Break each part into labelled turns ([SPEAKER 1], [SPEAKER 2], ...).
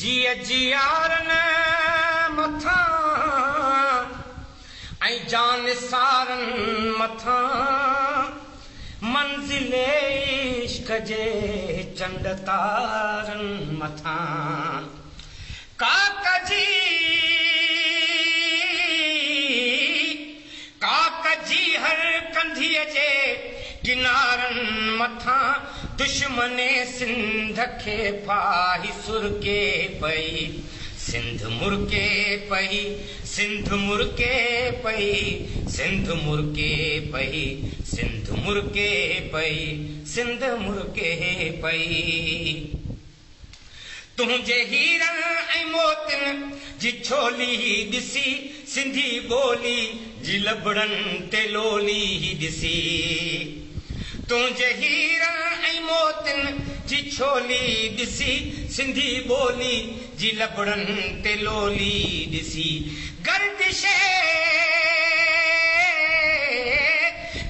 [SPEAKER 1] جيء جيارن مٿان ۽ جانثارن مٿان منزل عشق جي چنڊ تارن مٿان ڪاڪ جي ڪاڪ جي هر ڪنڌيء جي ڪنارن مٿان دشمني سنڌ کي ڦاهي سرڪي پئي، سنڌ مرڪي پئي، سنڌ مرڪي پئي، سنڌ مرڪي پئي، سنڌ مرڪي پئي، سنڌ مرڪي پئي. تنهنجي هيرن ۽ موتين جي ڇولي ڏسي، سنڌي ٻولي جي لبڙن تي لولي ڏسي. تنهنجي هيرن ۽ موتين جي ڇولي ڏسي، سنڌي ٻولي جي لبڙن تي لولي ڏسي. گردش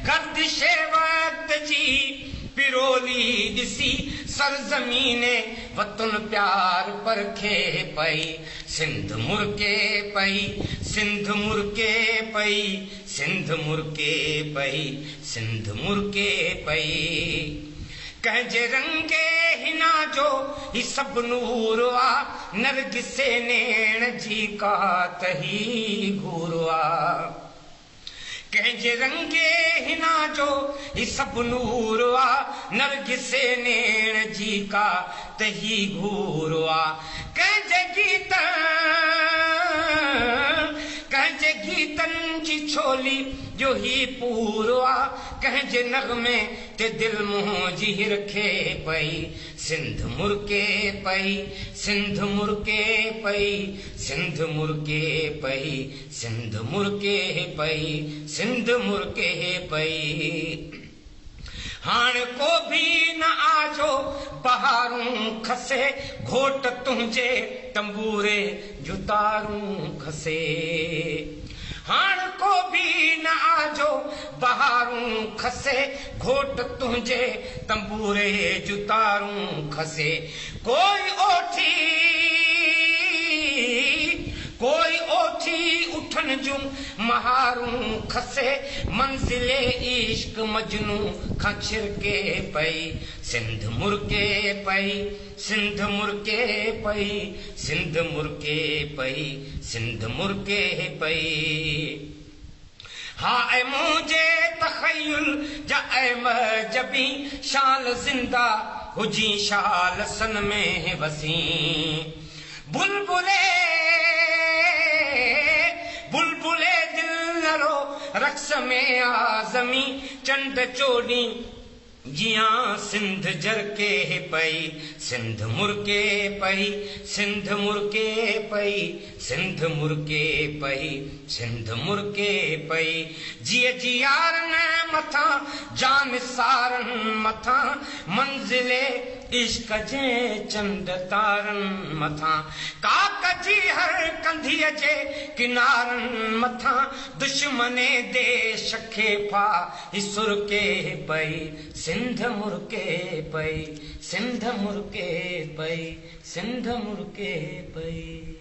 [SPEAKER 1] گردش وقت جي پرولي ڏسي سرزمين وطن پيار پرکي پئي، سنڌ مرڪي پئي، سنڌ مرڪي پئي، سنڌ مرڪي پئي، سنڌ مرڪي پئي. ڪنهن جي رنگي حنا جو هي سڀ نور آ، نرگسي نيڻ جي ڪا ته هي گهور آ. ڪنهن جي رنگي حنا جو هي سڀ نور آ، نرگسي نيڻ جي ڪا ته هي گهور آ. ڪنهن جي گيت ڪنهن جي گيتن جي ڇولي جو هي پور آ، ڪنهن جي نغمي تي دل منهنجي هرکي پئي، سنڌ مرڪي پئي، سنڌ مرڪي پئي، سنڌ مرڪي پئي، سنڌ مرڪي پئي، سنڌ مرڪي پئي. هاڻ ڪو ڀي نه آ جو بهارون کسي، گهوٽ تنهنجي تنبوري جون تارون کسي. هاڻ ڪو ڀي نه آ جو بهارون کسي، گهوٽ تنهنجي تنبوري جون تارون کسي. ڪوئي اوٺي ڪوئي اوٺي اٺن جون مهارون کسي، منزل عشق مجنون کان ڇرڪي پئي، سنڌ مرڪي پئي، سنڌ مرڪي پئي، سنڌ مرڪي پئي، سنڌ مرڪي پئي. ها اي منهنجي تخيل جا اي مهجبين، شال زنده هجين شال سن ۾ وسين. بلبلي بلبلي دل نه رو رقص ۾ آ زمين، چنڊ چوڏهين جيان سنڌ جرڪي پئي، سنڌ مرڪي پئي، سنڌ مرڪي پئي، سنڌ مرڪي پئي، سنڌ مرڪي پئي. جيء جيارن مٿان جانثارن مٿان، منزل عشق جي چنڊ تارن مٿان، ڪاڪ جي هر ڪنڌيء جي ڪنارن مٿان، دشمني ديش کي ڦاهي سرڪي پئي، سنڌ مرڪي پئي، سنڌ مرڪي پئي، سنڌ مرڪي پئي.